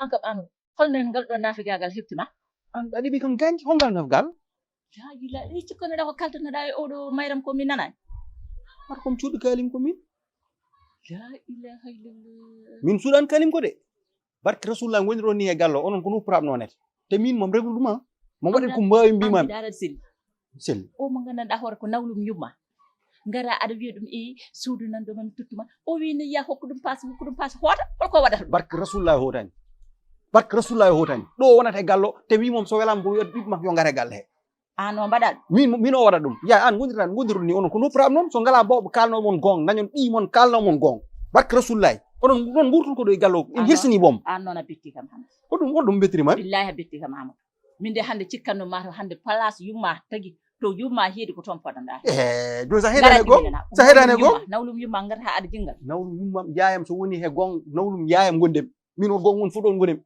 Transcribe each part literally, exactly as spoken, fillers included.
An kam, an, hol nen ngal ɗo naafigaagal heɓti ma? An ɗaɗi ɓi kam ganji, hol ngal naafgal? Laa ilaa, ɗi cikkannoɗaa ko kaltanoɗaa e oɗo mayram ko min nanaani. Har kom cuuɗi kalim ko min? Laa ilaaha illallah. Min suuɗan kalim ko de. Barke Rasulullah, ngoni ɗon ni e gallo, onon ko no probno net. Te min mom reglu ɗum, ah. Mo waɗi ko mbaawi mbima. Sel. Sel. O mo gandanɗaa hoore ko nawlum yumma. Ngara aɗa wiya ɗum, e suudu nan ɗo mami tuttuma. O wi ne ya hokku ɗum paas, hokku ɗum paas, hoota, holko waɗata ɗum? Barke Rasulullah hootani. Barke Rasulullah hootani. Ɗo wonata e gallo, te wi mom so welama ko wiya ɓiɓɓe makko yo ngare galle he. An o mbaɗa ɗum? Min, min o waɗa ɗum. Ya an gondiran, gondiru ni onon ko no probno non, so ngala bawɓe kalno mon gong, dañon ɓi mon kalno mon gong. Barke Rasulullah. Onon non gurtun ko ɗo e gallo, en hirsini bom. An noon a betti kam hannde. Ko ɗum, on ɗum bettiri ma? Billahi a betti kam Amadou. Min de hannde cikkanno ma to hannde place yumma tagi to yumma heedi ko toon poɗanɗaa. Eh, joni sa heedani gong, sa heedani gong. Nawlum yumma ngarta aɗa jingal. Nawlum yumma yaayam so woni he gong, nawlum yaayam gondem. Min o gong on fof ɗon gonem.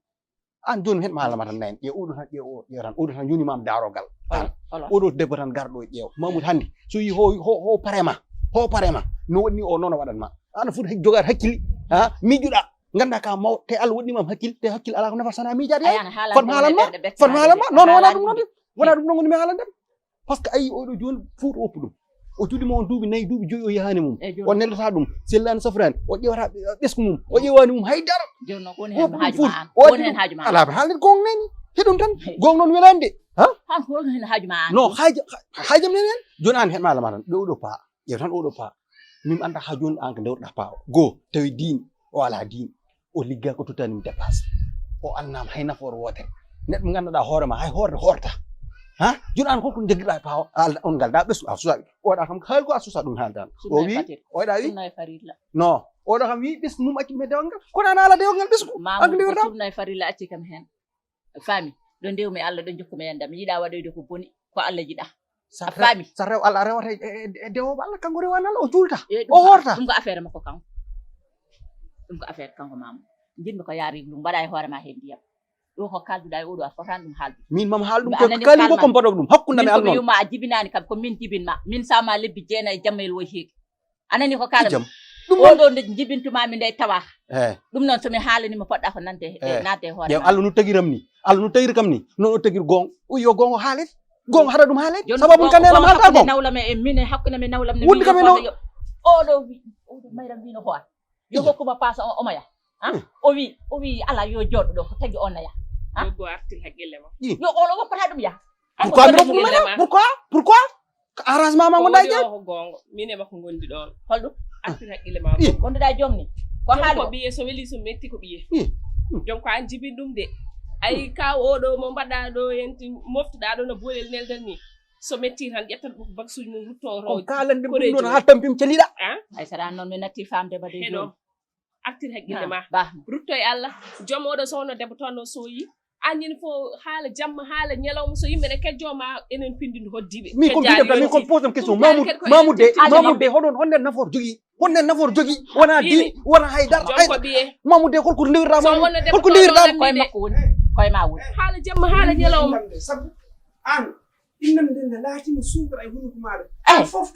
An joni hen ma haala ma tan nayen. Ƴeew oɗo tan, ƴeew o, ƴeew tan. Oɗo tan joni mam darogal. An, oɗo debbo tan garɗo ƴeew. Mamoud hannde so yi ho, ho, ho parema. Ho parema. No waɗni o noon o waɗan ma. An fof jogat hakkille. Ha? Miijuɗa. Ganda ka maw te Allah waɗnima hakkil te hakkil ala ko nafata sana miijaade. Fotma haalan ma, fotma haalan ma. Non wona ɗum non de. Wona ɗum non woni mi haalande. Parce que ayi oɗo joni fuuto oppu ɗum. O judima on duuɓi nayi duuɓi joyi o yahani mum. O neldata ɗum sellani safrani o ƴewata ɓesku mum o ƴewani mum haydara. Joni noon ko woni hen haaju ma an? Ko woni hen haaju ma an? Ala haalde gong nani heɗum tan. Gong noon welande ha? Han ko woni hen haaju ma an? Non haajam nani hen. Joni an heɗma alama tan ɗo oɗo pa. Ƴeew tan oɗo pa. Min mi annda ha joni an ko ndewɗa pa o goo tawi diin o ala diin. O ligga ko totani mi dépasse. O annama hay nafoore wootere. Neɗɗo mo ngannduɗaa hoore ma hay hoorde hoorta. Ha? Joni an holko jaggiɗa e pawa? A on ngal da ɓesgu a susaɓe. Oɗa kam haali ko a susa ɗum haaldan. O wi oɗa wi no oɗo kam wi ɓesgu mum acci ɗum e dewal ngal kono an ala dewal ngal ɓesgu an ko ndewirɗa. Ɗum nay farilla acci kam hen. Faami ɗo ndewmi Allah ɗo jokkumi yandam mi yiɗa waɗoyde ko boni ko Allah yiɗa. A faami? Sa rew Allah a rewata e dewoɓe Allah kanko rewani Allah o juulta o horta. Ɗum ko affaire makko kanko. Ɗum ko affaire kanko mamu. Jinmi ko yaari ɗum mbaɗa e hoore ma hen ndiyam. Ɗo ko kalduɗa e oɗo a fotani ɗum haalde. Min mami haal ɗum ko kalim ko mbaɗo ɗum hakkunde mi Allah. Yumma a jibinani kam ko min jibinma min sama lebbi jeena e jammayel woy heeki. A nani ko kala ɗum ɗo nde jibintumami nde tawa. Ɗum noon somi haalani mo poɗɗa ko nante naate e hoore. Ƴeew Allah no tagiram ni Allah no tagiri kam ni noon o tagiri goonga o yo goonga haalet. Goonga haɗa ɗum haalet sababu ka nenam haalta goonga. Nawlam e min e hakkunde mi nawlam ne wondi kam e naw. Oɗo wi oɗo mayram wino hoore yo hokkuma paasa o omoya. O wi o wi ala yo jooɗo ɗo ko tagi o naya. Yo goo artir haqqille ma. Yo oɗo woppata ɗum ya. Pourquoi mi rokkuma pourquoi pourquoi? Ko arrangement ma gonda e jam. Ko gonga min e makko gondi ɗon. Holɗum? Artir haqqille ma. Gonduɗa joom ni ko haali ko ɓiye so weli so metti ko ɓiye. Joom ko an jibin ɗum de. Ayi ka oɗo mo mbaɗa ɗo henti moftuɗa ɗo no bolel neldan ni. So metti tan ƴettan baksuji mum rutto ro. Ko kalan ɗum ɗum ɗon ha tampim celiɗa. Ay saɗa noon mi natti famde ba de joom. Artir haqqille ma rutto e Allah. Joom oɗo sohno debbo toon o soyi. An ñande fof haala jamma haala ñalawma so yimɓe ne kejjo ma enen pindinde hoddiɓe. Min kon mbiɗen tan min kon posam question mamoud mamoud de mamoud de hoɗon honɗen nafoor jogii? Honɗen nafoor jogii wona diini wona haydara haydara. Mamoud de holko ndewirɗa mamoud holko ndewirɗa? Koye makko woni koye ma woni. Haala jamma haala ñalawma. Sabu an innam nde nde laatima suukara e hunuko maɗa an fof.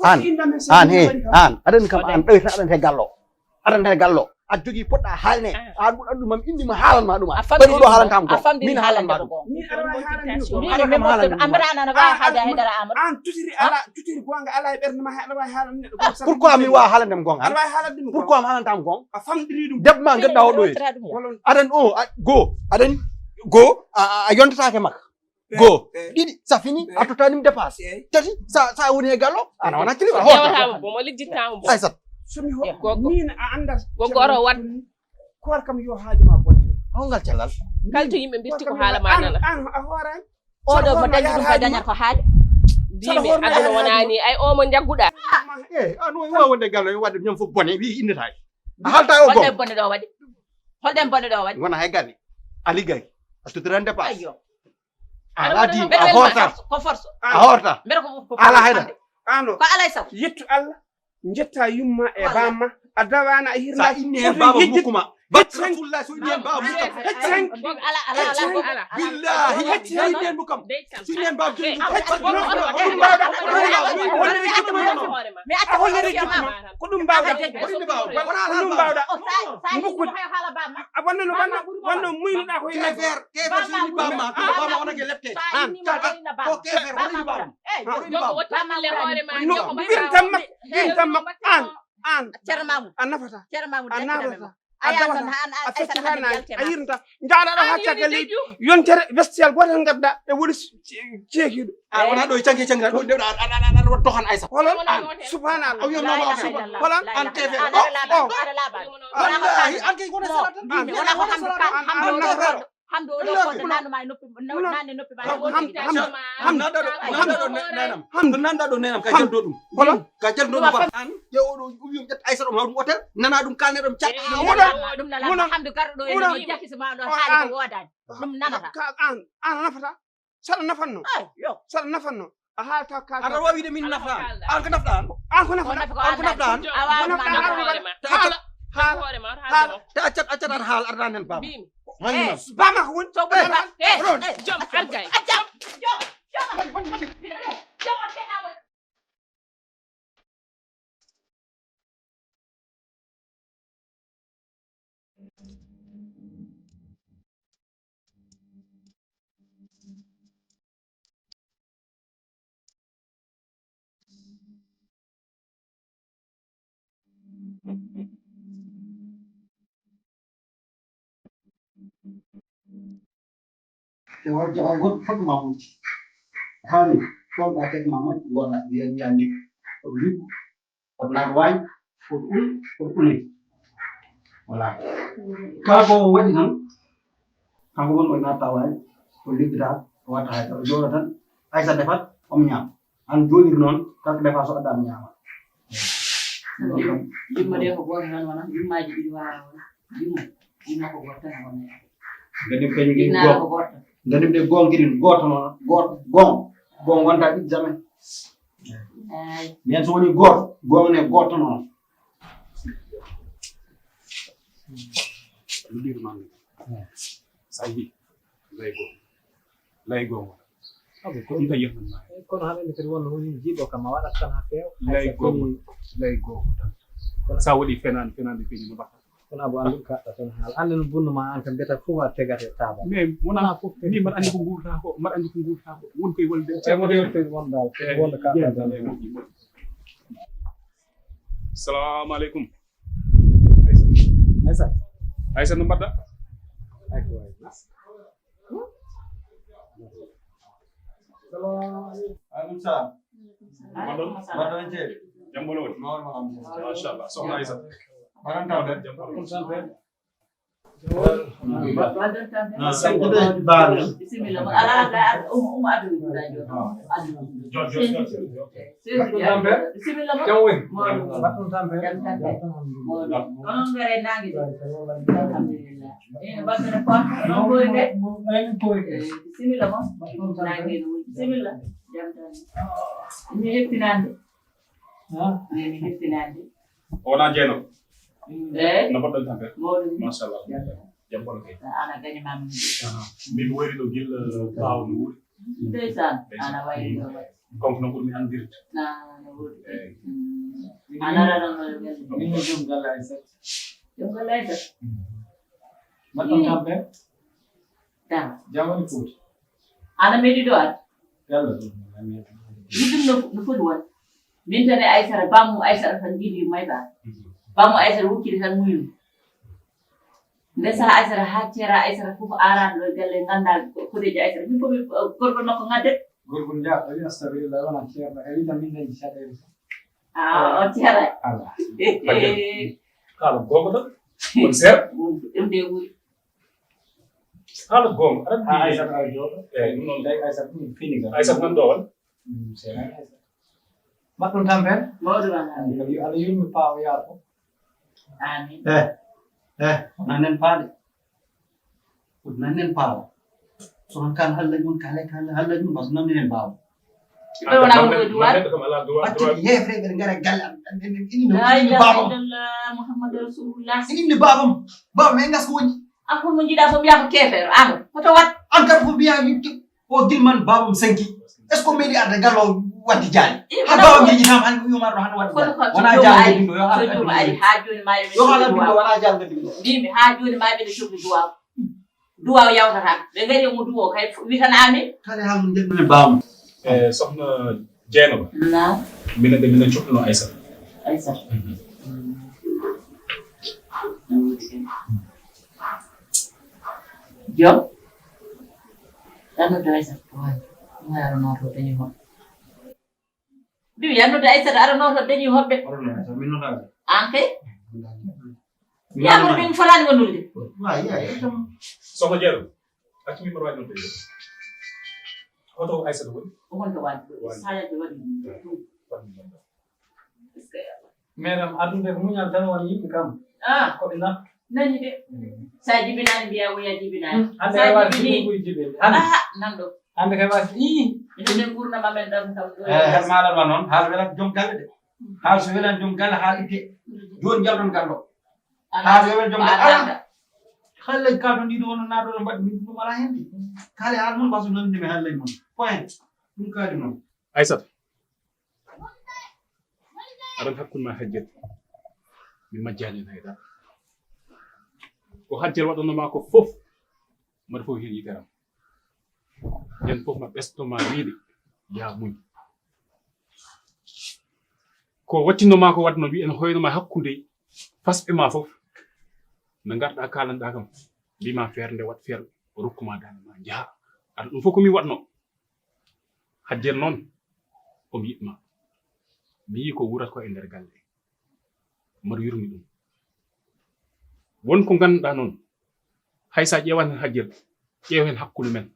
An an he an aɗani kam an ɗawi tan aɗani he gallo. Aɗani he gallo. Aɗa jogii poɗɗa haalne. An ɓuri anndu mam indi ma haalan ma ɗum. A famɗiri ɗum. Ɗo haalanta mo. A famɗiri haalande mo gonga. Min aɗa waawi haalande mo gonga. An kam haalande mo. Amara ana waawi haalde haydara Amadou. An tutiri ala tutiri gonga ala e ɓernde ma aɗa waawi haalande neɗɗo gonga. Pourquoi mi waawa haalande mo gonga? Aɗa waawi haalande mo gonga. Pourquoi mi haalanta mo gonga? A famɗiri ɗum. Debbo ma gadda o ɗo. Aɗan o go aɗan go a yontataake makka. Go. Ɗiɗi, sa fini a totta ɗum dépasse. Tati, sa sa woni e gallo ana wona kilifa. Ƴewatamo bomo lijjittamo bomo. Aysat. Somi ho min a andat gogo oro wat. Koor kam yo haaju ma bone. Hongal cellal? Kalto yimɓe mbirti ko haala ma nana. An a hoorani. Oɗo mo dañi ɗum ko dañat ko haali. Mbimi aduna wonani ay o mo jagguɗa. E an o wawa wonde gallo e wadde ñam fof bone wi innetaaki. A halta o gom. Holɗen bone ɗo waɗi? Holɗen bone ɗo waɗi? Wona hay gane. A liggay a suttirande pas. Ala diin a horta. Ko force. A horta. Mbere ko ala hayda. Ano ko alay saw yettu Allah. Jetta yumma e bamma a dawana a hirna. Inni hen baba mukuma. Barka rasulullah so inni hen baba mukam. Billahi so inni hen mukam. So inni hen baba joni mukam. Mi acca ko yeri jikma. Ko ɗum mbawɗa. Ko ɗum mbawɗa. Mbukude. A wonno no wonno wonno muynuɗa ko yeri. Kefer kefer so inni bamma to bamma wonake lepte. An ko kefer woni bamma. Woni bamma. Wirtam makko. Wirtam makko an. An Ceerno Mamoudou a nafata. Ceerno Mamoudou a nafata. A dawata a feccitani a yirnta. Jaaɗa ɗo ha caggal leydi. Yontere bestial gotal gadda e woni ceekiɗo. A wona ɗo e canke canke ɗo ndewɗa aɗa waɗa dohan aysa. Holon an subhanallah. Aw yonno ma holan an kefe o o. Wallahi an kay wona salatan. Wona ko hamdu. Hamdu o ɗo ko nanu ma e noppi nande noppi ma. Hamdu nanɗa ɗo nenam. Hamdu nanɗa ɗo nenam ka jaldo ɗum. Kola ka jaldo ɗum ba an. Ƴe oɗo wiyo ƴetta aysa ɗo ma ɗum hotel nana ɗum kalne ɗum cat. Ɗum nana hamdu garɗo ɗo e jaki so ma ɗo haali ko wodani. Ɗum nanata. An an nafata. Saɗa nafanno. Saɗa nafanno. A haalta ka aɗa wawi de min nafta an. An ko nafta an. An ko nafta an ko nafta an. Haala haala. Te accat accat aɗa haala aɗa nan baba. Bama ko woni to baba. Jom argay. Jom jom. E won jawal goɗɗo fodde ma wonti. Hani ɗon ɗa kadi ma moƴƴi wona wiya wiya ni. Ko liɓu ko narwañ ko ɗum ko ɗum. Voilà. Kala ko waɗi tan kanko woni o natta wañ o liggita o watta hay o jooɗo tan. Aysa defat omo ñaama. An jooɗiri noon kala ko defa so adda mi ñaama. Yumma de ko gooto tan wona yummaaji ɗiɗi wona wona yumma yumma ko gooto tan wona. Gadim kañum ɗin gooto gadim ɗe goonki ɗin gooto noon gooto goon goon wonta ɗiɗi jamais. Min so woni gooto goon ne gooto noon. Luɗɗiɗo ma sa yi lay gooto. Lay gonga. Abu ko ɗum tan yettan ma. Kono haɗa andi kadi wonno woni jiiɗo kam ma waɗat tan ha feewa. Lay gonga. Lay gonga tan. Sa waɗi fenani fenani peñi no batta. Kono abu andu kaɗɗa tan haala ande no bunno ma an kam mbiyata fof a tegate taba. Mais wona fof ni mbaɗa andi ko guurta ko mbaɗa andi ko guurta ko won koye wolde. Wonda kaɗɗa tan. Salamu aleykum. Aysat. Aysat no mbaɗɗa? Ay ko wayi. Aleykum salam. Mbaɗɗon ceeɗe. Jam bolo woni. Machallah sohna Aysat. Mbaɗon tampere. Jam bolo woni. Bisimilla mo ala ala um um adu da jo adu. Jol jol jol. Bisimilla mo. Jam woni. Mbaɗɗon tampere. Jam tampere. Onon ngare nangi de. Alhamdulillah. Ina bakkana ko non koy de. Bisimilla mo. Nangi bisimilla. Jam tan. Mi heptinande. Mi heptinande. O wona jeeno. Eh? No mbaɗɗon tampere? Mawɗum. Machallah. Jam bolo kay. Ana gañi mam. Min wari ɗo gilla ɓaawo no wuuri. Ndeysaan ana wayi ɗo wayi. Konko no ɓurmi andirde. Na no wuuri. Ana rano no welde. Min jom galla ay sat. Ɗum ko layta. Mbaɗɗon tampere? Dara. Jam woni Fuuta. Ana meɗi ɗo ar? Yalla ɗum. Ni ɗum no, no foti won. Min tan e Aysata, bammu Aysata tan jiidi mayɓa. Bammu Aysata wukkiri tan muyum. Nde saha Aysata haa ceera Aysata fof aaraɗo ɗo galle ngannda koɗeji Aysata. Min fof mi gorko nokko ngadde. Gorko njaɗo wi astafirullah wona ceerno e wita min dañi caɗeele. Ah, o ceera. Ala. Haala goonga tan. Kon seeɗa. Ɗum de ɓuri. Haala goonga. Aɗa Ha Aysata ara jooɗo. Eyi, ɗum noon. Tawi Aysata ɗum fini ga. Aysata nan ɗo on. Mm, seeɗa Aysata. Mbaɗɗon tampere? Mawɗo ma. Amin. Yo Allah yurmi paawo yaafo. Amin. Eh, eh, nanen paade. Nanen paawo. So on kan halla ñun, kala kan halla ñun, mas nanen paawo. Ɓe wona wuro duwar. Batte yefre ɓe ngara galle am. Ini no La ilaha baabam. Illallah Muhammadu Rasulullah. Ini baabam. Baabam en gas ko woni. An ko mo jiɗa fof mbiya ko keefeero. An ko to wat. An kam ko mbiya o gilman baabam sanki. Est-ce que meɗi arde gallo wadde jaani? Ha baabam yeji tam han ko yumar han wadde. Kono ko wona jaalde ɗum ɗo yo. Haa jooni ma yo ɓe yo hala ɗum ɗo wona jaalde ɗum ɗo. Mbimi haa jooni ma ɓe sohli duwaw. Duwaw yawtata. Ɓe ngari mo duwo kay witana amin. Kala ha mun jemma baabam. Eh, sohna Jeynaba. Naam. Minen de minen cohluno Aysata. Aysata. Jom. Tan no dawi sappo waay. Ɗum ara noto dañi hoɓɓe. Ɗum yannude Aysata ara noto dañi hoɓɓe. Oɗon no Aysata min notaɓe. An kay. Yamor min fotani wondude. Wa ya ya tam. Sohna Jeynaba. Accu min mbaɗa waɗi noon de. Hoto Aysata woni? O wonto waɗi. Waɗi. Sañaji waɗi. Waɗi. Madame, aduna ko muñal tan woni yimɓe kam. Ah, ko ɓe nattu. Nani de. Sa jibinani mbiya woya jibinani. Hande sa kay wasi jibini. Jibini. Hande. Ah, nan ɗo. Hande kay wasi. Ii. Enen gurnam amen ɗam kam ɗo. Eh, maɗa wa noon. Haala welat joom galle de. Haala so welan joom galle haala itte. Joni jalɗon gallo. Haala welan joom galle. Ala. Haala ka ɗon ɗiɗo wono naɗo ɗo mbaɗi min ɗum ala hen de. Kala haala mon basu nan de mi haala mon. Point. Ɗum kadi noon. Aysata. Aɗa anndi hakkunde ma e Hajjel, mi majjaani heen hay dara. Ko Hajjel waɗanoo ma ko fof, mbaɗa fof heen yitere am. Nden fof ma ɓesto ma wiide, yaa muñ. Ko waɗtinoo ma ko waɗnoo, mbiyen hoyno ma hakkunde fasɓe ma fof. No ngarɗa kaalanɗa kam, mbi ma feere nde waɗ feere, o rokku ma daande ma njaha. Aɗa ɗum fof ko min waɗnoo. Hajjel noon, omo yiɗ ma. Mi yii ko wuurata ko e nder galle. Mboɗo yurmi ɗum. Won ko ngannduɗaa noon, hay so a ƴeewan heen Hajjel, ƴeew heen hakkunde men,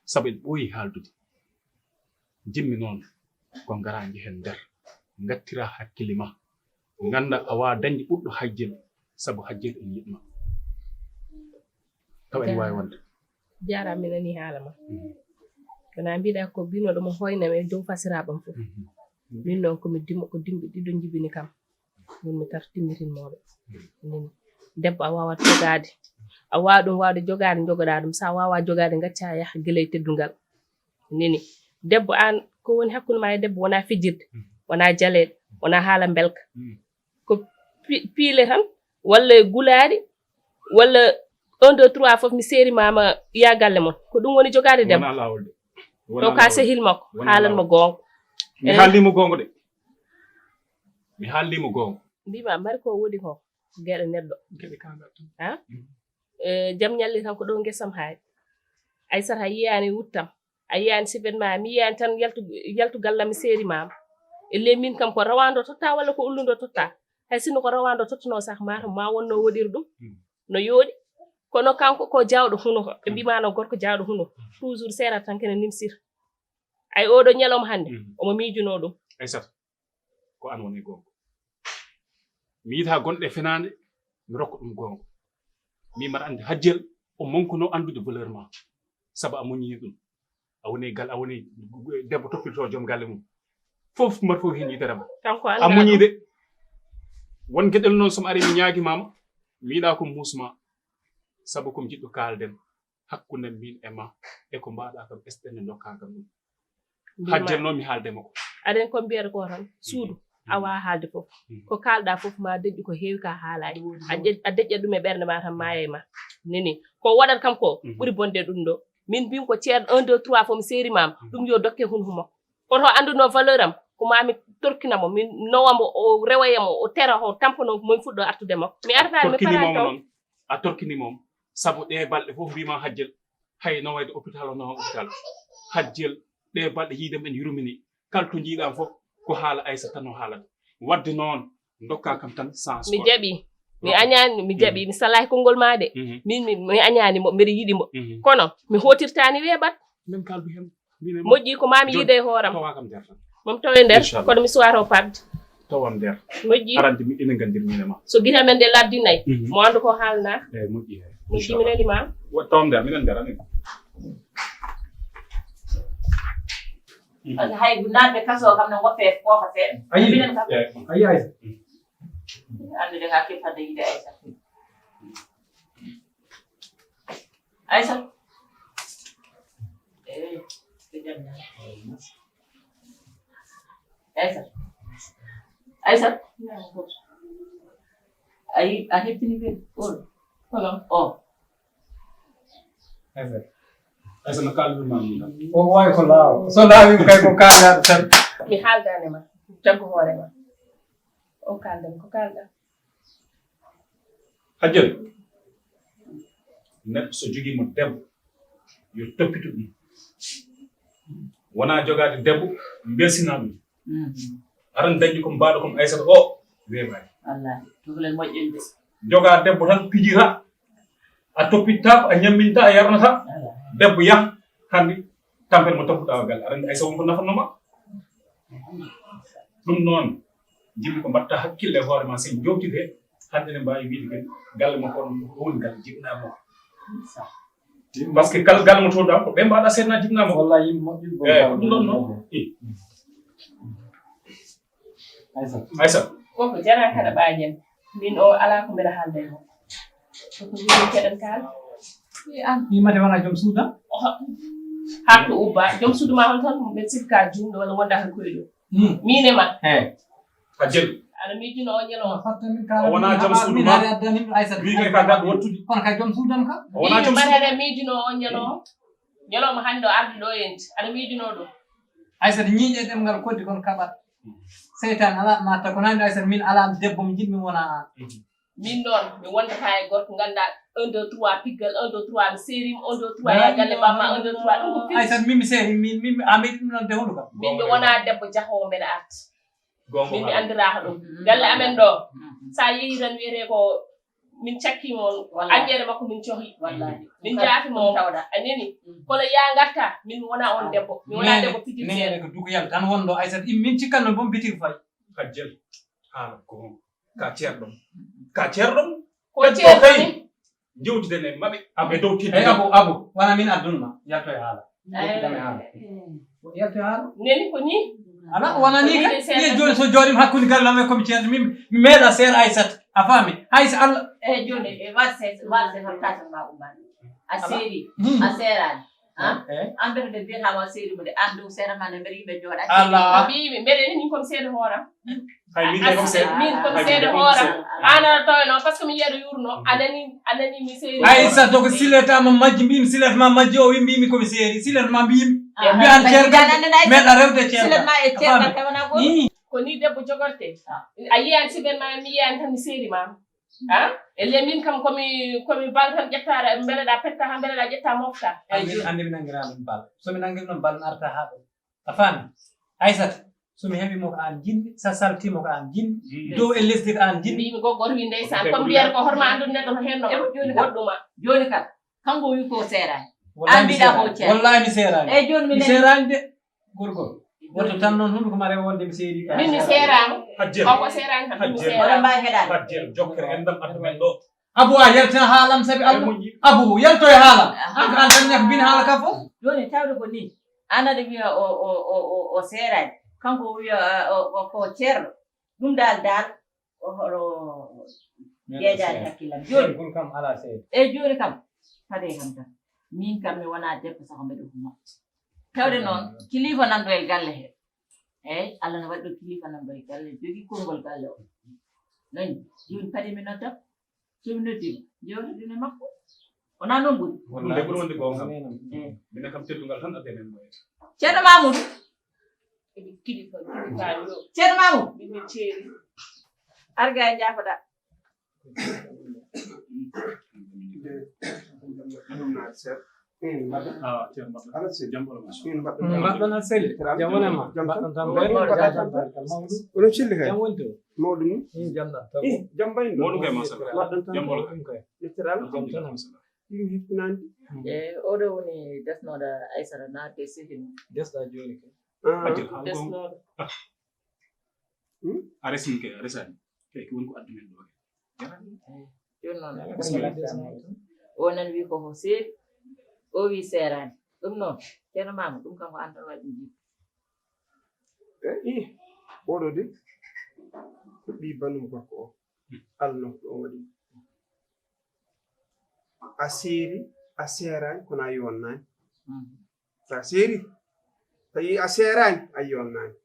sabu en ɓooyi haaldude. Jimmi noon, ko ngaraa njehen nder, ngattiraa hakkille ma. Ngannda a waawaa dañde ɓurɗo Hajjel, sabu Hajjel ene yiɗ ma. Taw ene waawi wonde. Jaaraama, mi nanii haala ma. Mhm. Kono a mbiɗa ko binooɗo mo hoyna e dow fasiraaɓe am fof. Mhm. Min noon ko mi dimo, ko dimɓe ɗiɗo njibini kam. Min mi tar timmitinmooɓe. Mhm. Min debbo a waawat jogaade. A waawa ɗum waawde jogaade, njogoɗaa ɗum. So a waawaa jogaade, ngaccaa yaha gila e teddungal. Nini. Debbo aan, ko woni hakkunde ma e debbo wonaa fijirde, mhm, wonaa jaleeɗe, wonaa haala mbelka. Mhm. Ko pi-, piile tan, walla gulaari, walla un, deux, trois fof mi seeri ma, ma yaa galle mon. Ko ɗum woni jogaade debbo. Wonaa laawol de. Wonaa laawol. To ka sehil makko, wonaa laawol. Haalan mo goonga. Mi haalni mo goonga de. Mi haalni mo goonga. Mbima mari ko woni ko geɗe neɗɗo. Geɗe kangal tan. Ha? Mm. Eh, jam ñalli tan ko ɗo ngesam haari. Aysata yiyaani wuttam. A yiyaani sibet ma, mi yiyaani tan yaltu, yaltu gallam mi seeri ma. E ley min kam ko rawando totta walla ko ullundo totta. Hay sinno ko rawando tottuno sah ma, ma wonno woɗiri ɗum. Mm. No yooɗi. Kono kanko ko jawɗo huno ko. Ɓe mbimano gorko jawɗo huno. Mm. Toujours seerata tan kene nimsir. Ay oɗo ñalawma hannde, mm, omo miijuno ɗum. Aysata. Ko an woni goonga. Mi yiɗa gonɗe fenaande, mi rokka ɗum goonga. Mi mbaɗa anndi Hajjel, o mankuno anndude valeur ma. Sabu a muññi ɗum. A woni gal, a woni debbo toppito joom galle mum. Fof mbaɗa fof heen yitere ma. Kanko a anndaa muñi ɗum de. Won geɗel noon, so mi ari mi ñaagi ma, mi yiɗa ko muus ma. Sabu ko mi jiɗɗo kaalden. Hakkunde min e ma, e ko mbaɗa kam, esten ne ndokka kam ɗum. Hajjel noon mi haalde mo ko. Aɗen ko mbiyata ko tan, suudu. Mhm. A waawaa haalde fof. Ko kaalɗaa fof ma deƴƴu ko heewi ka haalaani. A je- a deƴƴat ɗum e ɓernde ma tan maaya e ma. Neni ko waɗat kam ko ɓuri bonde ɗum ɗo. Min mbimi ko ceer un deux trois fof mi seeri maam ɗum yo dokke hun humo. Koto annduno valeur am ko ma mi torkina mo mi nowa mo o rewoya mo o tera o tampono mo fuɗɗo artude makko mi arata mi parani taw. A torkini mom sabu ɗe balɗe fof mbima hajjel hay no wayde hôpital o noon hôpital hajjel ɗe balɗe yiidam en yurmini kala to jiiɗam fof ko haala aysa tan o haalata wadde noon dokka kam tan sens mi jaɓi mi añani mi jaɓi mi salaki konngol ma de min mi añani mo mbeɗa yiɗi mo kono mi hotirtani weeɓat min kaldu hen moƴƴi ko mami yiide e hooram tawa kam nder tan mom taw e nder kono mi suwata o pabde tawam nder moƴƴi arande mi ina gandir min e ma so gita men de labdi nayi mo andu ko haalna eyi moƴƴi he moƴƴi mi neli ma tawam nder minen nder anin hay naatɓe kaso kam no goppe koofa seeɗa ayi minen kam ayi aysa andude ka keppadde yiide aysa Aïssa. Eh, Aïssa. Aïssa. Ayi a hettini ɓe on. Kono o. Aïssa no kalɗum ma ni. O wawi ko laawa. So laawi kay ko kaalaɗo tan. Mi haldane ma. Jaggu hoore ma. O kaldan ko kalɗa. Hajjat neɗɗo so jogimo debbo yo toppito ɗum wona jogade debbo belsina ɗum aran dañi ko mbaɗo kom aysata o weeɓani joga debbo tan pijira a toppittako a ñamminta a yarnata debbo yah hande tampere mo toppuɗa o galle aɗa andi aysa wonko nafatnoma ɗum noon jimmi ko mbatta hakkille e hoore ma sen jowtide hande ne mbawi wiide kadi galle makko on ko woni galle jibinamo par ce que kala galle mo toɗa ko ɓe mbaɗa seedna jibinamo wallahi yimɓe moƴƴuɓe eyi ko ɗum ɗon noon aysat koko jara kada ɓajen min o ala ko mbeɗa haalda e makko koko jogui keɗen kaala mimade wona joom suuda hatto ubba joom suudu ma hol tan ɓe sikka jumɗo walla wonda tan koye ɗum min e ma a jel aɗa miijino o ñalawma fatta min kala o wona joom suudu ma wi kay ka gaɗo wattude kono kay joom suudam ka o wona joom suudu aɗa miijino o ñalawma ñalawma hande o arde ɗo yente aɗa miijino ɗum aysata ñiiƴe ɗemngal koddi kon kaɓat seytan ala natta kono hande aysata min ala debbo mo jiɗmi wona an min noon mi wondata e gorko ganduɗa un deux trois piggal un deux trois mi seerima un deux trois ya galle bamma un deux trois ɗum ko ay tan min mi seeri min min a meɗi ɗum noon de hulu kam min mi wona debbo jahowo mbeɗa arti min mi andiraka ɗum galle amen ɗo sa yeehi tan wiyete ko min cakkima on añƴere makko min cohi min jaafima on a nani kono ya garta min mi wona on debbo mi wona debbo pijirteɗo ko duguyal tan wonɗo aysat min cikkanno boom bitigi fay hajjel haala ko ka ceerɗo ka ceerɗo ko ceerɗo kay jewtiden e maɓɓe e dow teddi abu abu wona min addunma yalto e haala yalto e haala yalto e haala neni ko ni ala wona ni kay joni so jooɗima hakkude galle am e komi ceerɗo min mi meeɗa seer aysat a faami hayso allah eyi joni e warse warse hol katanma ummani a seeri a seerani an mbiyata nde mbiyata ma seeri mo de an dow seeɗa ma nde mbeɗa yimɓe jooɗa ala mbimi mbeɗa ni min komi seeɗa hooram hay min de comme c'est min comme c'est de hora ana toy non parce que mi yedo yurno anani anani mi seri ay sa to ko sileta ma majji mbimi silet ma majji o mbimi ko mi seri silet ma mbimi mbi an cergal meɗa rewde cergal silet ma e cergal kay wona go ko ni debbo jogorte a yiyan siben ma mi yiyan tan mi seri ma ha elle min kam komi komi bal tan ƴettare mbeleɗa petta ha mbeleɗa ƴetta mofta andi mi nangira ɗum bal somi nangir ɗum bal arta ha ɗo a faami aysata somi heɓi mo ko an jinmi sa saltimo ko an jinmi dow e lesdi ko an jinmi mbimi goggoto wi ndeysan comme mbiyata ko horma andun neɗɗo ko henno goɗɗuma joni kam kanko wi ko serani an mbiɗa ko cer wallahi mi serani eyyi joni mi serani de gorgol woto tan noon hunduko ma rewa wonde mi seeri min mi serama hajjel koko serani kam min mi serama oɗon mbawi heɗade hajjel jokkere enɗam addu men ɗo Abu a yaltina haalam sabi Allah. Abu yalto e haalam. An ko an tan ñaka bin haala ka fof. Joni tawde ko ni. An aɗa wiya o o o o o seeraji. Kanko o wiya o o ko ceerɗo. Ɗum dal dal o hoɗo jeejaade hakkillam. Joni. Ɗum kam ala seede. E joni kam. Fade kam tan. Min kam mi wona debbo sako mbeɗa huma. Tawde noon kilifa nanɗo e galle he. Eeyi, Allah no waɗi ɗo kilifa nan mbayi galle, jogii konngol galle o. Nani, jooni kadi mi nodda, so mi noddi, jewtidin e makko. Wonaa noon ɓuri? Ɗum de ɓuri wonde goonga. Eeyi. Minen kam teddungal tan addi men mo. Ceerno Mamoudou. Eɗi kilifa, kilifa yo. Ceerno Mamoudou. Min ceeri. Arga e njaafoɗaa. Ɗum naati seeɗa. Min mbaɗɗon. Awa, ceerno mbaɗɗon. Ala seli. Jam ɓolo, machallah. Min mbaɗɗon. Mbaɗɗon a seli. Jam wonani ma. Jam tan. Mbaɗɗon tampere. Mbaɗɗon tampere. Oɗon celli kay. Jam woni to. Mawɗum ni? Min jam tan. Ih, jam mbayno. Mawɗum kay, machallah. Mbaɗɗon tampere. Jam ɓolo kay. Yettere Allah. Jam tan, machallah. Ɗum heɓtinaande. E, oɗo woni desnooɗo Aysata naatde e sehil mum. Desɗa jooni kay. Ah. Hajjel, haal goonga. Desnooɗo. Ah. Hmm? A resii kay, a resaani. Kay, ko woni ko addi men ɗo. Jooni noon, bismillah. O nan wi ko ko seeri, o wi seeraani. Ɗum noon, Ceerno Maama, ɗum kam ko an tan waɗi ɗum jiɗde. E, ih, oɗo de, ko ɓii banum gorko o. Alno ko ɗon waɗi. A seeri, a seeraani, kono a yonnaani. Mm. So a seeri, tawi a seeraani, a yonnaani.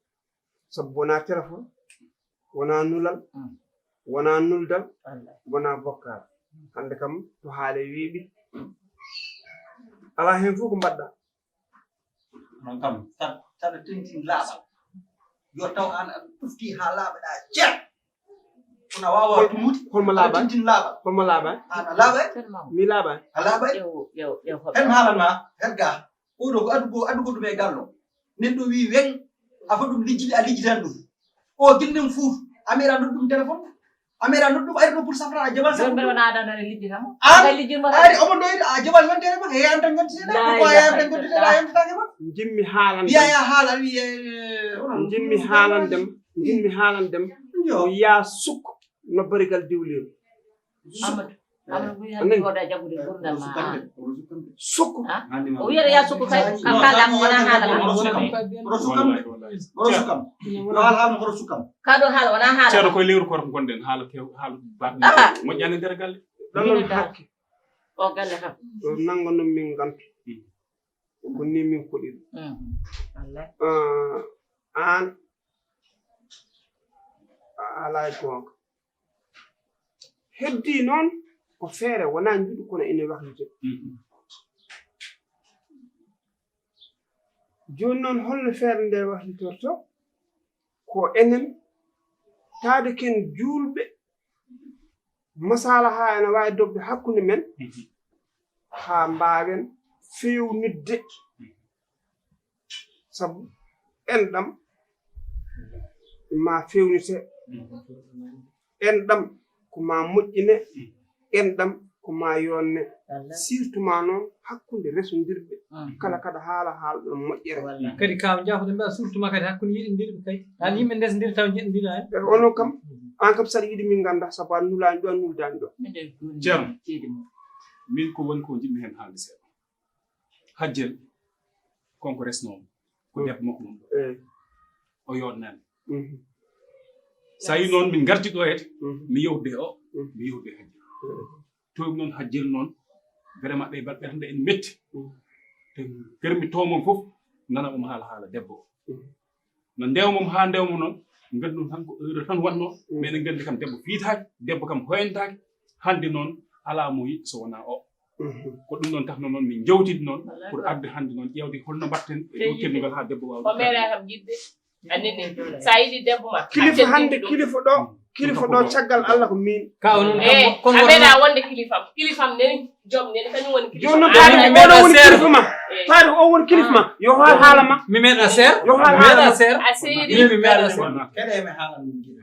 Sabu wonaa téléphone, wonaa nulal, mm, wonaa nuldal, wallaahi, wonaa vocal. Hannde kam to haale weeɓi. Alaa heen fof ko mbaɗɗa. Noon kam, tan, tan tintin laaɓal. Yo taw aan aɗa tufti haa laaɓa ɗa ceer. Kono a waawaa tumude. Hol mo laaɓa? Aɗa tintin laaɓal. Hol mo laaɓa? Aan a laaɓa? Mi laaɓa? A laaɓa? Ƴeew, ƴeew, ƴeew, hoto. Hen haalan ma, her ga. Oɗo ko addu ko, addu ko ɗum e gallo. Neɗɗo wi weŋ, a fo ɗum lijjiti, a lijjitan ɗum. O gilɗum fuuf, a meeɗa noddu ɗum téléphone. A meeɗa noddu ɗum, ari ɗo pour safra, a jaɓan. Joni mbeɗa wona adana ne lijjita mo. An, kay lijjit mo. Ari omo ɗo a jaɓan yontere ma, he an tan yontete. Ko a yan tan yontete, a yontetaake ma. Jimmi haalan. Wiya ya haala, wiya, eh, onon. Jimmi haalan dem, jimmi haalan dem. Yo. Ko ya suk no barigal diwlin. Amadou, Amadou, ɓuri hannde ko waɗa jaggude gurdam ma, a. Sukku. Ha? O wiyata ya sukku kay, kam kaalɗa ko wona haala ma. Oɗo sukkam. Oɗo sukkam. Yo haala haala oɗo sukkam. Ka ɗo haala wona haala. Ceerno, koye lewru koor ko gonɗen, haala kew, haala baɗɗo. Aha. Moƴƴani nder galle. Ɗon noon hakke. O galle kam. Ɗo nanngo noon min ngantu. Hmm. Ko ni min koɗiri. Hmm. Wallay. Ah, aan, a alaa e goonga. Heddii noon ko feere, wonaa njuɗu, kono ene waklitoo. Mhm. Jooni noon, holno feere nde waklitortoo? Ko enen, taade ken juulɓe, masalaha ene waawi dogde hakkunde men, mhm, haa mbaawen feewnitde. Sabu enɗam ma feewnite, enɗam ko ma moƴƴine, enɗam ko ma yonne. Wallay. Surtout ma noon hakkunde resondirɓe. Mm. Kala kaɗa haala, haalɗon moƴƴere. Wallay. Kadi ka jaafoɗen mbiya surtout ma kadi hakkunde yiɗindirɓe kay. An yimɓe ndesondira taw njiɗondira en. E onon kam, an kam saɗa yiɗi min ngannda sabu a nulaani ɗo, a nuldaani ɗo. Ceerno, min ko woni ko njiɗmi heen haalde seeɗa. Hajjel, kanko resnoomo, ko debbo makko woni ɗo. Eey. O yonnaani. Mhm. So a yii noon, min ngarti ɗo hete, mhm, mi yewtude e o, mhm, mi yewtude e Hajjel. Mhm. Towi noon Hajjel noon, vraiment ɗe balɗe tan ene metti. Mhm. Te garmi to mon fof, nana omo haala haala debbo o. Mhm. No ndew mom haa ndew mo noon, nganndu tan ko heure tan wonnoo, mhm, mais eɗen nganndi kam debbo fiitaaki, debbo kam hoyantaaki, hannde noon alaa mo yiɗi so wonaa o. Mhm. Ko ɗum noon taxno noon min njewtidi noon pour arde hannde noon ƴeewde holno mbaɗten e dow teddungal haa debbo waawa. O meeɗa kam yiɗde. A nani? So a yiɗi debbo ma, kilifa hannde, kilifa ɗo, kilifa ɗo caggal Allah ko min. Ka o noon kam, eh, kono a meeɗa wonde kilifam. Kilifam nani, joom nani, kañum woni kilifa. Jooni noon, taade ko oɗo woni kilifa ma. Eh. Taade ko o woni kilifa ma. Yo haal haala ma. Mi meeɗa seer. Yo haal haala ma. Mi meeɗa seer. A seeri. Mi meeɗa seer. Keɗe mi haala min gila.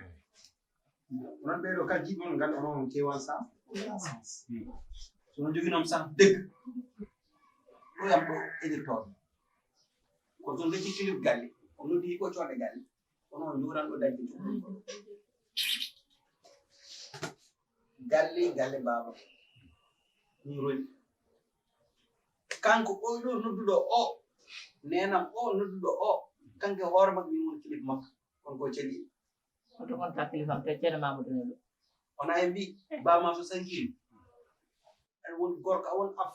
Onon ɓeeɗo kala jiɗi mon nganndu onon on kewan sa. So on joginoma sa dëgg. Ko yam ɗo edirtoon. Ko ɗum rejji kilif galle. O noddi ko coode galle. Kono on njuuran ɗo dañde ɗum. Galle, galle baaba. Ɗum roni. Kanko oɗo nodduɗo o, neenam o nodduɗo o, kanko e hoore makko min woni kilif makko. Kono ko celi. Hoto wonta kilifam, te Ceerno Mamadou Nelo. Wona en mbi, ba ma so sankiri. Aɗa woni gorko, a won af.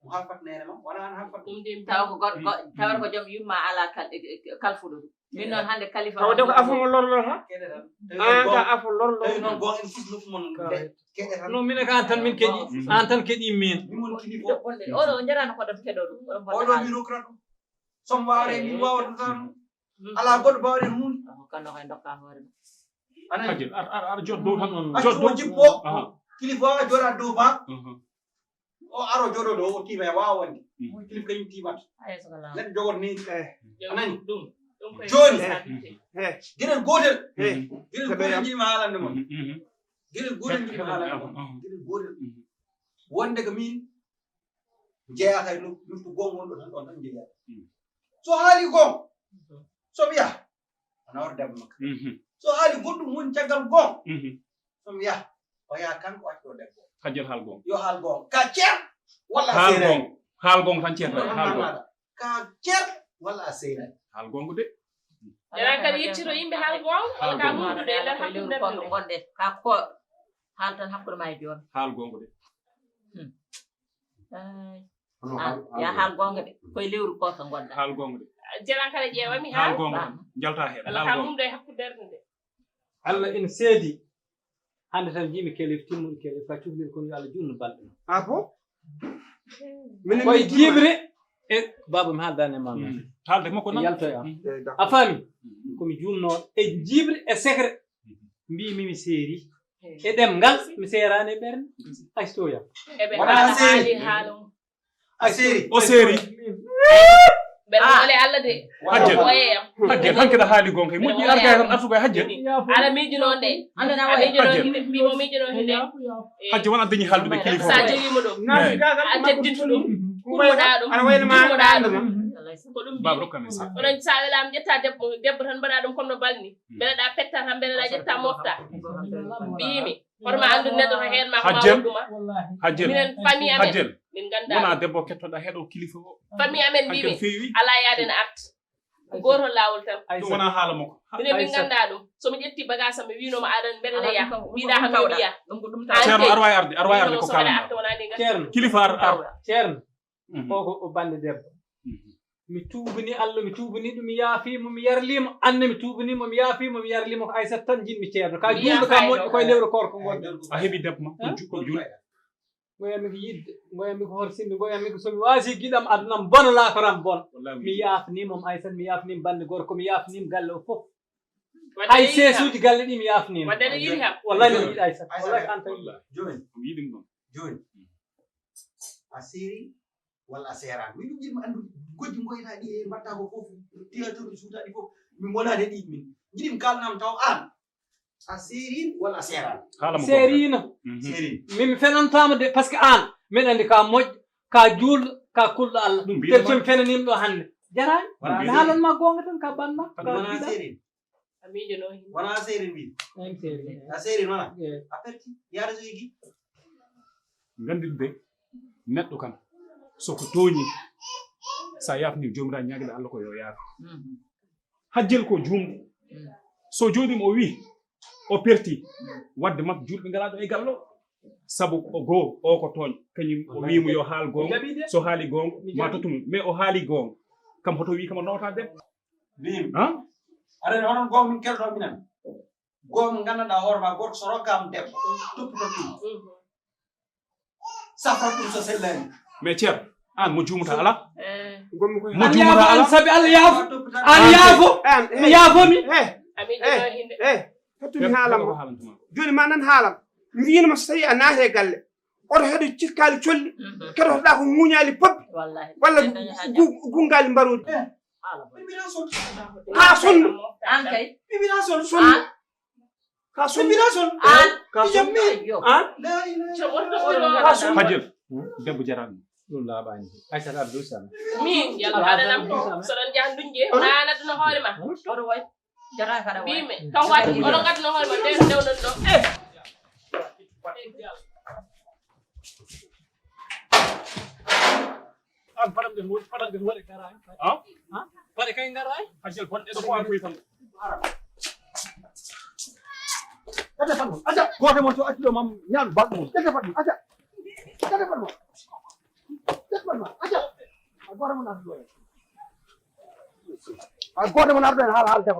Mo halfat neene ma, wona an halfat ɗum. Ɗum de tawa ko goɗɗo, go-, tawata ko joom yumma ala kal-, e, e, kalfuɗo ɗum. Min noon hannde kalifa tawde ko afo mo lorlor ha? Keɗe tan. Tawi an ka afo lorlor. Tawi noon goonga en fof nokku mon. Keɗe tan. Non, min ka an tan min keɗi, an tan keɗi min. Min mon kini fof. Oɗo jarano ko ɗon keɗo ɗum. Oɗo mi rokra ɗum. Somo wawre min wawata ɗum. Ala goɗɗo bawɗen hunde. Kano kay dokka hoore. Anan. Hajjel, ar, ar, ar jot dow tan. Accu jippo. Kilifa wawa joɗa dow ba. O aro joɗo ɗo, o tiima e wawa wonde. Kilifa kañum tiimata. Neɗɗo jogoto ni. Anani. Joni. Geɗel gotel. Geɗel gotel jiɗmi haalande mon. Geɗel gotel jiɗmi haalande mon. Geɗel gotel. Wonde ko min jeyaa kay nokku, nokku goonga wonɗo tan, ɗon tan jeyaa. So haali goonga, so mi yaha, ana wara debbo makko. So haali goɗɗum woni caggal goonga, so mi yaha, o yaha kanko, o acca o debbo. Hajjel haal goonga. Yo haal goonga. Ka ceer walla haal seereer. Goonga. Haal goonga tan ceer. Haal goonga. Ka ceer walla a seereer. Haal goonga de. Ena kadi yeccito yimɓe haal goonga, walla ka mumdude e nder hakkunde nder. Ka ko haal tan hakkunde ma e joom. Haal goonga de. Ay. Ya haal goonga de. Koye lewru ko ka ngonɗa. Haal goonga de. Jela kala ƴeewami haal goonga de. Jalta heen. Walla ka mumdo e hakkunde nder nde. Allah ina seedi. Hannde tan njiimi kelif timmuɗo kelif ka cuklel kono yo Allah juutnu balɗe. Ah bon? Minen koye jiiɓre e baaba mi haaldani e ma. Haalde makko nan. Yaltoya. A faami? Ko mi juumno e jiiɓre e secret. Mbiimi mi seeri. E ɗemngal mi seeraani e ɓernde. Hay so ya. Eɓe haala haali haala mum. A seeri. O seeri. Ɓe wole Allah de. Hajjel. Hajjel, hanke da haali gonka. Moƴƴi arga tan arsugo e hajjel. Ala miijuno de. A miijuno hinde, mimo miijuno hinde. Hajjel wona dañi haldude kilifa. Sa jogimo ɗo. A teddintu ɗum. Kummoɗa ɗum. Ana wayno ma ɗum. Ko ɗum. Baba rokka min sa. Onon sa welama ƴetta debbo, debbo tan mbaɗa ɗum comme no balni. Mbeleɗa petta tan, mbeleɗa ƴetta mofta. Mbimi. Hoto ma anndu neɗɗo ko heen ma ko ma waɗuma. Hajjel. Minen famille amen. Hajjel. Min nganndaa ɗum. Wona debbo kettoɗa heɗo kilifa o. Famille amen mbiimi. Ala yaade na arti. Ko gootol laawol tan. Ɗum wona haala makko. Minen min nganndaa ɗum. So mi ƴetti bagage am mi wiinoma aɗa mbeɗa ne yaha. Mbiɗa kam mi wiya. Ceerno ar wawi arde, ar wawi arde ko kaalma. Kilifa ar ar. Ceerno. O ko o bande debbo. Mi tuubini Allah, mi tuubini ɗum, mi yaafimo, mi yarlimo. Anne mi tuubinimo, mi yaafimo, mi yarlimo. Ko Aysata tan jinmi ceerno. Ka juulɗo ka moƴƴi koye lewru koor ko ngon. A heɓi debbo ma ko juulɗo. Ngoyami ko yidde, ngoyami ko horsinde, ngoyami ko somi waasi giɗam adunam bona laakoram bona. Mi yaafnimo mo Aysata, mi yaafnimo bande gorko, mi yaafnimo galle o fof. Hay seesuji galle ɗi mi yaafnimo. Wallahi mi yiɗi Aysata. Wallahi ko an tan. Joni. Joni. A seeri walla a seeraani? Min ɗum jiɗmi anndude. Gojji ngoyɗaa ɗi e mbaɗtaa ko fof, théâtre ɗi suutaa ɗi fof, min ngonaani e ɗiin min. Njiɗmi kaalnam taw aan, a seeriin walla a seeraani? Haala mo seeriino. Seeriin. Min mi fenantaama de, parce que aan, min anndi ka moƴƴo, ka juulɗo, ka kulɗo Allah. Tel so mi fenaniima ɗo hannde. Jaraani. Mi haalan ma goonga tan ka banna. Ka wona seeriin. A miijono hino. Wona a seeri mbi. A seeri wona. A perti. Yaade so yigi. Nganndirde neɗɗo kam, so ko tooñi, sa yaafni joomiraa ñaagde Allah ko yo yaafe. Hajjel ko juumɗo. So jooɗiima o wii, o perti, waɗde makko juulɓe ngalaa ɗo e gallo. Sabu o goo, o ko tooñ, kañum o wii mo yo haal goonga. So haali goonga, ma tottu mo. Mais o haali goonga. Kam hoto wii kam o noota debbo. Mbimi. Han? Aɗa anndi hono goonga min kelto minen. Goonga nganndanɗaa hoore ma gorko so rokkaama debbo, toppito ɗum. Safra ɗum so sellaani. Mais Ceerno, aan mo juumata alaa. Mo juumata alaa. Sabi Allah yaafo. Aan yaafo. Mi yaafomi. He. He. Tottumi haalam ma. Jooni ma nan haalam. Mi wiino ma so tawi a naati e galle. Oto heɗo cirkaali colli, keɗotoɗaa ko ŋuuñaali poɓɓe, walla gu-, gunngaali mbaroodi. Kaa sonnu. An kay. Sonnu. Kaa sonnu. An. Kaa sonnu. Hajjel, debbo jaraani. Ɗum laaɓaani. Aysata Abdou Sall. Min, yalla aɗa nam. So ɗon njaha ndunje, wona an aduna hoore ma. Oto way. Jaka kada wa. Bime, kan wati, onon ngadduno hoore ma, nde ndewɗon ɗo. Eh. An paɗan ɓe, paɗan ɓe waɗe karaani. Ah? Paɗe kay ngaraani. Hajjel bonɗe ɗo ko an koy tan. Aja, aja, goto mon to accuɗo mam ñaan baɗɗo mon. Aja, aja. Aja, aja. Def man ma, aja. Ay, gooto mo naata ɗo en. Ay, gooto mo naata ɗo en, haal, haal, def.